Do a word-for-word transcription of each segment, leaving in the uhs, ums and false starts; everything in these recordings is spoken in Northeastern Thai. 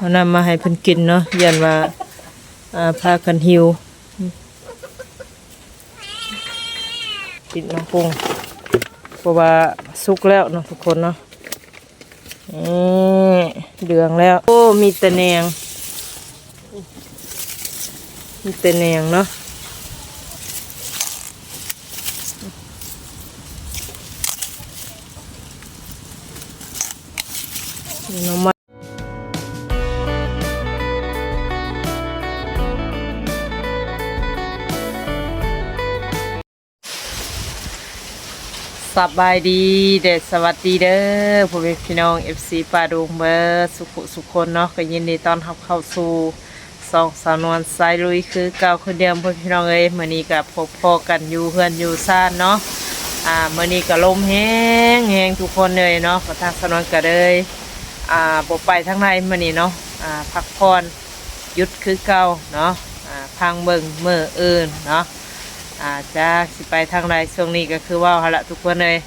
เอาน้ำมาให้เพิ่นกินเนาะ ย่านว่า อ่า พากันหิว กินน้ำพุง เพราะว่าสุกแล้วเนาะทุกคนเนาะ นี่ เหลืองแล้ว โอ้ มีแต่แหนง มีแต่แหนงเนาะ มีหน่อไม้ สบายดีเด้อ สวัสดีเด้อ พ่อแม่พี่น้อง เอฟซี ป้าดุงเบิดสุขุสุคนเนาะ ก็ยินดีต้อนรับเข้าสู่ช่องสาวนวลสายลุยคือเก่าคือเดิม พ่อแม่พี่น้องเอ้ย มื้อนี้ก็พบพ้อกันอยู่เฮือนอยู่ซานเนาะ อ่า มื้อนี้ก็ลมแฮงแฮงทุกคนเลยเนาะ ก็ทางสาวนวลก็เลย อ่า บ่ไปทางใดมื้อนี้เนาะ อ่า พักผ่อน หยุดคือเก่าเนาะ อ่า พังเบิ่งมื้ออื่นเนาะ อ่า จักสิไปทางใด ช่วงนี้ก็คือเว้าหั่นละทุกคนเอ้ย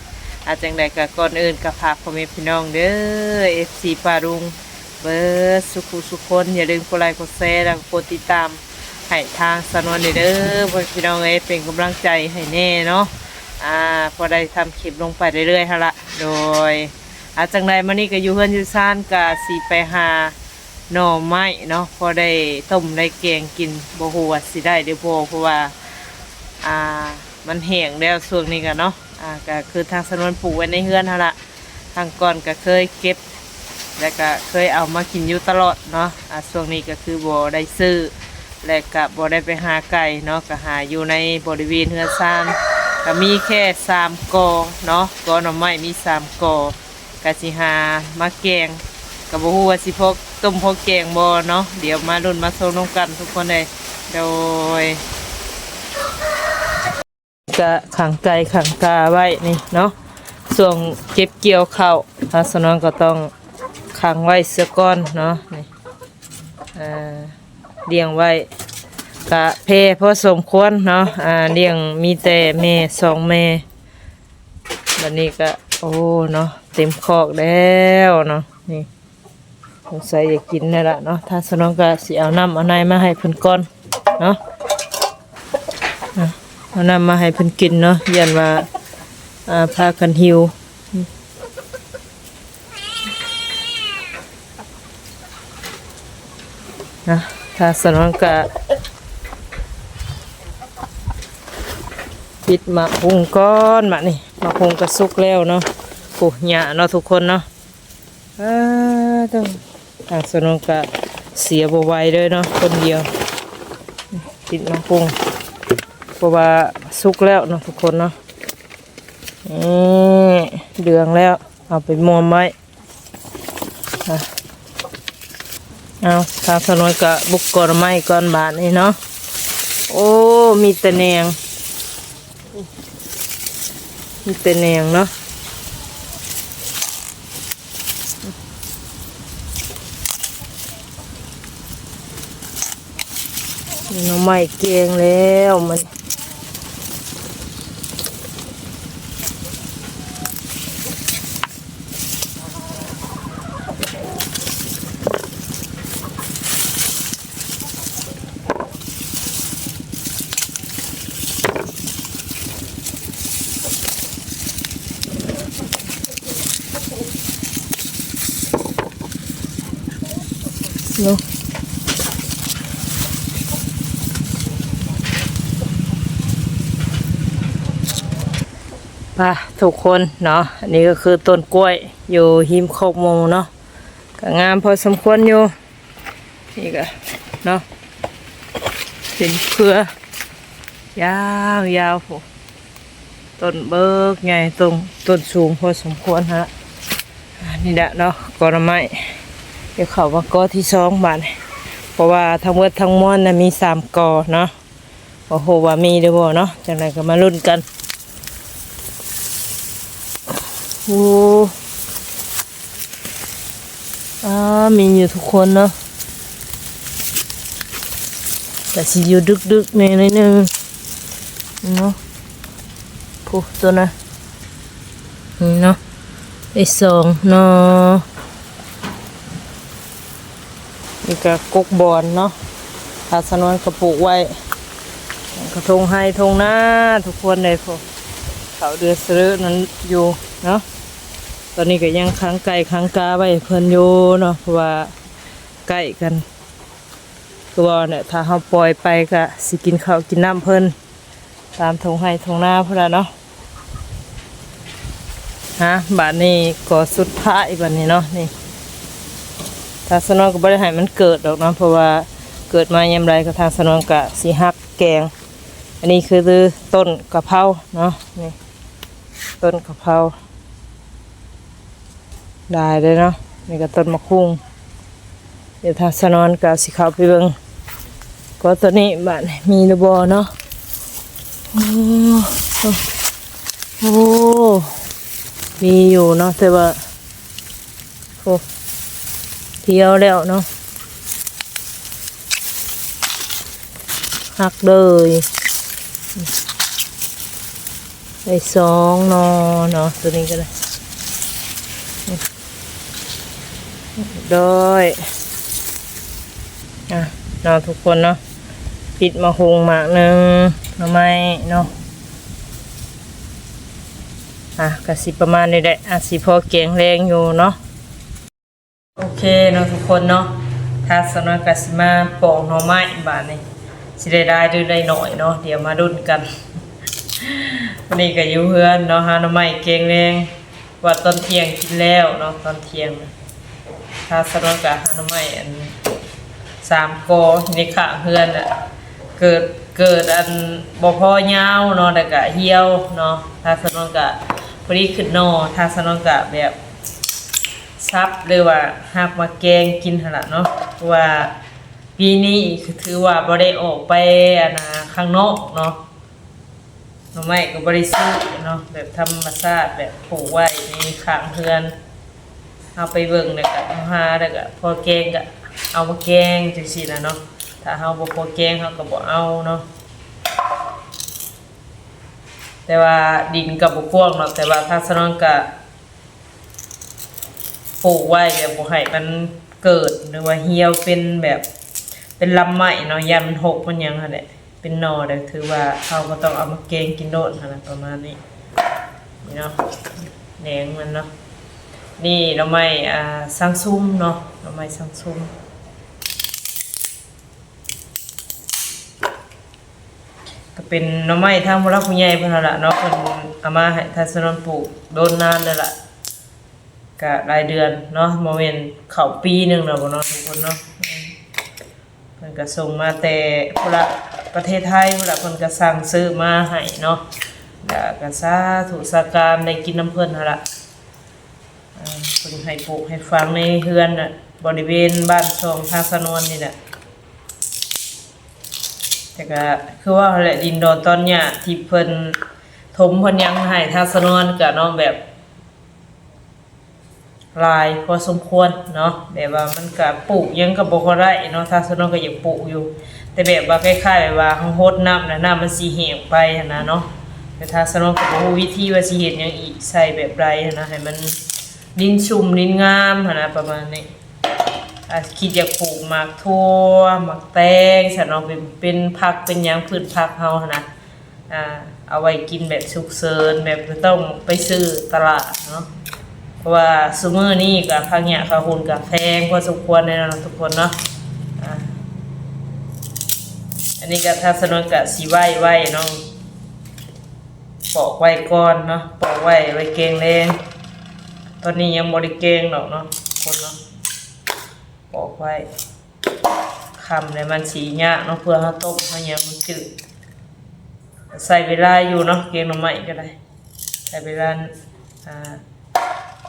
อ่า จังใดก็ก่อนอื่นก็ฝากพ่อแม่พี่น้องเด้อ เอฟซี ป้าดุงเบิดสุขุสุคน อย่าลืมกดไลค์กดแชร์ แล้วก็กดติดตามให้ทางสาวนวลเด้อ พ่อแม่พี่น้องเอ้ย เป็นกำลังใจให้แน่เนาะ อ่า พอได้ทำคลิปลงไปเรื่อยๆหั่นละ โดย อ่า จังใดมื้อนี้ก็อยู่เฮือนอยู่ซาน ก็สิไปหา หน่อไม้เนาะ พอได้ต้มได้แกงกิน บ่ฮู้ว่าสิได้หรือบ่ เพราะว่า อ่า มันแห้งแล้วช่วงนี้ก็เนาะ อ่า ก็คือทางสาวนวลปลูกไว้ในเฮือนหั่นละ ครั้งก่อนก็เคยเก็บ แล้วก็เคยเอามากินอยู่ตลอดเนาะ อ่า ช่วงนี้ก็คือบ่ได้ซื้อ และก็บ่ได้ไปหาไกลเนาะ ก็หาอยู่ในบริเวณเฮือนซาน ก็มีแค่สามกอเนาะ กอหน่อไม้มีสามกอ กะสิหามาแกง กะบ่ฮู้ว่าสิพอต้มพอแกงบ่เนาะ เดี๋ยวมาลุ้นมาชมนำกันทุกคนเลย โดย กะขังไก่ขังกาไว้นี่เนาะ ช่วงเก็บเกี่ยวข้าว ทางสาวนวลก็ต้องขังไว้เสียก่อนเนาะ นี่ อ่า เลี้ยงไว้ กะแพร่พอสมควรเนาะ อ่า เลี้ยงมีแต่แม่สองแม่ บัดนี้ก็ โอ้ เนาะ เต็มคอกแล้วเนาะ นี่ สงสัยอยากกินแล้วล่ะเนาะ ทางสาวนวลก็สิเอาน้ำเอาในมาให้เพิ่นก่อนเนาะ อ่ะ เอาน้ำมาให้เพิ่นกินเนาะ ย่านว่า อ่า พากันหิว นะ ทางสาวนวลก็ปิดหมากฮุ่งก่อน บัดนี้ หมากฮุ่งก็สุกแล้วเนาะ โอ้ หญ้าเนาะทุกคนเนาะ อ่า ต้อง ทางสาวนวลก็เสียบ่ไหวเลยเนาะ คนเดียว ปิดหมากฮุ่ง เพราะว่าสุกแล้วเนาะทุกคนเนาะ นี่ เหลืองแล้ว เอาไปมวมไว้ อ่ะ เอา ทางสาวนวลก็บุกกอหน่อไม้ก่อนบาดนี้เนาะ โอ้ มีแต่แหนง มีแต่แหนงเนาะ หน่อไม้แกงแล้วมัน เนาะ ไปทุกคนเนาะ อันนี้ก็คือต้นกล้วยอยู่ริมคอกหมู่เนาะ ก็งามพอสมควรอยู่ นี่ก็เนาะ เป็นเครือ ยาวยาวโห ต้นเบิกใหญ่ ต้น ต้นสูงพอสมควรฮะ อ่า นี่แหละเนาะ กอหน่อไม้ เดี๋ยวเข้ามากอที่สองบาดนี้ เพราะว่าทั้งหมดทั้งมวลนะมีสามกอเนาะ โอ้โห ว่ามีหรือบ่เนาะ จังใดก็มาลุ้นกัน โอ้ อ่า มีอยู่ทุกคนเนาะ แต่สิอยู่ดึกๆแน่หน่อยหนึ่งเนาะ ผู้ตัวนะ นี่เนาะ ได้สองหน่อ กะกกบอนเนาะ ทางสาวนวลกะปลูกไว้ กะทงไฮ่ทงนา ทุกคนเลย พวกเขาเดือดเสลอนั้นอยู่เนาะ ตอนนี้กะยังขังไก่ขังกาไว้เพิ่นอยู่เนาะ เพราะว่าใกล้กัน คือว่าเนี่ย ถ้าเฮาปล่อยไปกะสิกินข้าวกินน้ำเพิ่น ตามทงไฮ่ทงนาพุ้นล่ะเนาะ ฮะ บาดนี้กอสุดท้ายบาดนี้เนาะ นี่ ทางสาวนวลกะบ่ได้ให้มันเกิดดอกเนาะ เพราะว่าเกิดมายามใดกะทางสาวนวลกะสิหักแกง อันนี้คือต้นกะเพราเนาะ นี่ ต้นกะเพรา ได้เลยเนาะ นี่กะต้นมะคุง เดี๋ยวทางสาวนวลกะสิเข้าไปเบิ่ง ก็ตัวนี้บาดนี้มีหรือบ่เนาะ โอ้ โอ้ มีอยู่เนาะ แต่ว่า โอ้ เหี่ยวแล้วเนาะ หักเลย ได้สองหน่อเนาะ ตัวนี้กะได้ โดย อ่ะ เนาะทุกคนเนาะ ปิดมะฮุงหมากหนึ่ง หน่อไม้เนาะ อ่ะ กะสิประมาณนี้แหละ อ่ะ สิพอแกงแลงอยู่เนาะ โอเคเนาะทุกคนเนาะ ทางสาวนวลกะสิมาปอกหน่อไม้บาดนี้ สิได้หลายหรือได้น้อยเนาะ เดี๋ยวมาลุ้นกัน วันนี้กะอยู่เฮือนเนาะ หาหน่อไม้แกงแลง ว่าตอนเที่ยงกินแล้วเนาะ ตอนเที่ยง ทางสาวนวลกะหาหน่อไม้อันสามกอในข้างเฮือนน่ะ เกิด เกิดอันบ่พอยาวเนาะ แล้วกะเหี่ยวเนาะ ทางสาวนวลกะพอดีขึ้นหน่อ ทางสาวนวลกะแบบสับหรือว่าหักมาแกงกินหั่นล่ะเนาะ เพราะว่าปีนี้คือถือว่าบ่ได้ออกไปอันน่ะข้างนอกเนาะ หน่อไม้กะบ่ได้ซื้อเนาะ แบบธรรมชาติ แบบปลูกไว้ในข้างเฮือน เฮาไปเบิ่งแล้วกะเอาหา แล้วกะพอแกงกะเอามาแกงจั่งซี้นะเนาะ ถ้าเฮาบ่พอแกงเฮากะบ่เอาเนาะ แต่ว่าดินกะบ่กว้างเนาะ แต่ว่าทางสาวนวลกะ ปลูกไว้แบบบ่ให้มันเกิดหรือว่าเหี่ยวเป็นแบบ เป็นลำไม้เนาะ ย่านมันหกมันหยังหั่นแหละ เป็นหน่อแล้วถือว่าเฮาก็ต้องเอามาแกงกินโลดหั่นน่ะ ประมาณนี้ นี่เนาะ แหนงมันเนาะ นี่หน่อไม้ อ่า ซังซุมเนาะ หน่อไม้ซังซุม ก็เป็นหน่อไม้ทางผู้หลักผู้ใหญ่เพิ่นนั่นล่ะเนาะ เพิ่นเอามาให้ทางสาวนวลปลูกโดนนานแล้วล่ะ ก็หลายเดือนเนาะ บ่แม่นเข้าปีหนึ่งแล้วบ่เนาะทุกคนเนาะ เพิ่นก็ส่งมาแต่พุ้นละ ประเทศไทยพุ้นละ เพิ่นก็สั่งซื้อมาให้เนาะ แล้วก็สาธุสาการได้กินนำเพิ่นหั่นล่ะ อ่า เพิ่นให้ปลูกให้ฝังในเฮือนน่ะ บริเวณบ้านช่องทางสาวนวลนี่แหละ แต่ก็คือว่าหั่นแหละ ดินดอนตอนหญ้าที่เพิ่นถมเพิ่นหยังให้ทางสาวนวลก็เนาะ แบบ หลายพอสมควรเนาะ แบบว่ามันก็ปลูกหยังก็บ่ค่อยได้เนาะ ทางสาวนวลก็อยากปลูกอยู่ แต่แบบว่าคล้ายๆแบบว่าเฮาฮดน้ำนะ น้ำมันสิแห้งไปหั่นนะเนาะ แต่ทางสาวนวลก็บ่ฮู้วิธีว่าสิเฮ็ดหยังอีก ใส่แบบใดหั่นนะ ให้มันดินชุ่มดินงามหั่นนะ ประมาณนี้ อ่ะ คิดอยากปลูกหมากถั่ว หมากแตงซั่นเนาะ เป็น เป็นผักเป็นหยัง พืชผักเฮาหั่นนะ อ่า เอาไว้กินแบบฉุกเฉิน แบบบ่ต้องไปซื้อตลาดเนาะ เพราะว่าซุมื้อนี้ก็ผักหญ้าข้าวโพดก็แพงพอสมควรเลยเนาะทุกคนเนาะ อ่า อันนี้ก็ทางสาวนวลก็สิไว้ไว้เนาะ ปอกไว้ก่อนเนาะ ปอกไว้ ไว้แกงแลง ตอนนี้ยังบ่ได้แกงดอกเนาะทุกคนเนาะ ปอกไว้ ค่ำแล้วมันสิยากเนาะ เพื่อเฮาต้มเฮาหยังมันจืด ใช้เวลาอยู่เนาะ แกงหน่อไม้ก็ได้ ใช้เวลา อ่า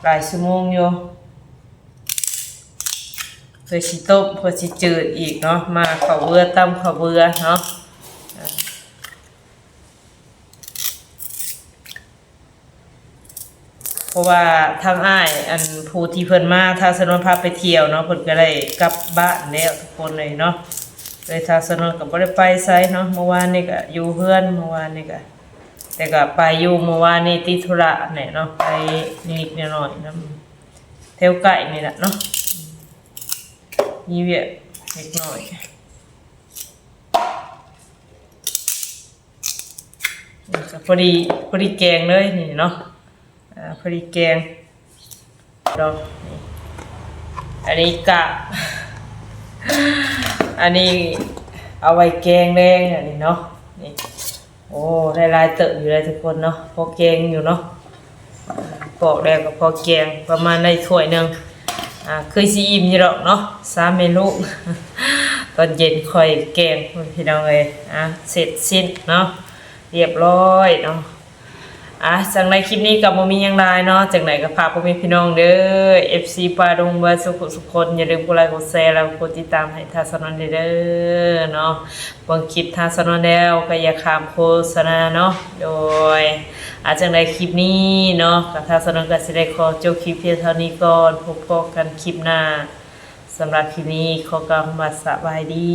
หลายชั่วโมงอยู่ เพื่อสิต้ม เพื่อสิจืดอีกเนาะ มาข้าวเบื่อ ตำข้าวเบื่อเนาะ อ่า เพราะว่าทางอ้าย อันผู้ที่เพิ่นมา ทางสาวนวลพาไปเที่ยวเนาะ เพิ่นก็ได้กลับบ้านแล้วทุกคนเลยเนาะ เลยทางสาวนวลก็บ่ได้ไปไสเนาะ เมื่อวานนี่ก็อยู่เฮือน เมื่อวานนี่ก็ แต่ก็ไปอยู่เมื่อวานนี่ติดธุระแหละเนาะ ไปนิดๆหน่อยๆนำแถวใกล้นี่แหละเนาะ มีเวียก เล็กน้อย พอดี พอดีแกงเลยนี่เนาะ อ่า พอดีแกงดอกนี่ อันนี้กะ อันนี้เอาไว้แกงแดงอันนี้เนาะ นี่ โอ้ ได้หลายเติบอยู่เลยทุกคนเนาะ พอแกงอยู่เนาะ ปอกแล้วก็พอแกงประมาณได้ถ้วยหนึ่ง อ่า คือสิอิ่มอยู่ดอกเนาะ สามเมนู ตอนเย็นค่อยแกง พี่น้องเอ้ย อ่ะ เสร็จสิ้นเนาะ เรียบร้อยเนาะ อ่ะ จังใดคลิปนี้ก็บ่มีหยังหลายเนาะ จังใดก็ฝากพ่อแม่พี่น้องเด้อ เอฟซี ป้าดงเบิดสุขสุขคน อย่าลืมกดไลค์กดแชร์แล้วกดติดตามให้ทางสาวนวลเด้อเนาะ เบิ่งคลิปทางสาวนวลแล้วก็อย่าข้ามโฆษณาเนาะ โดย อ่ะ จังใดคลิปนี้เนาะ ก็ทางสาวนวลก็สิได้ขอจบคลิปเพียงเท่านี้ก่อน พบกันคลิปหน้า สำหรับคลิปนี้ขอกล่าวคำว่าสบายดี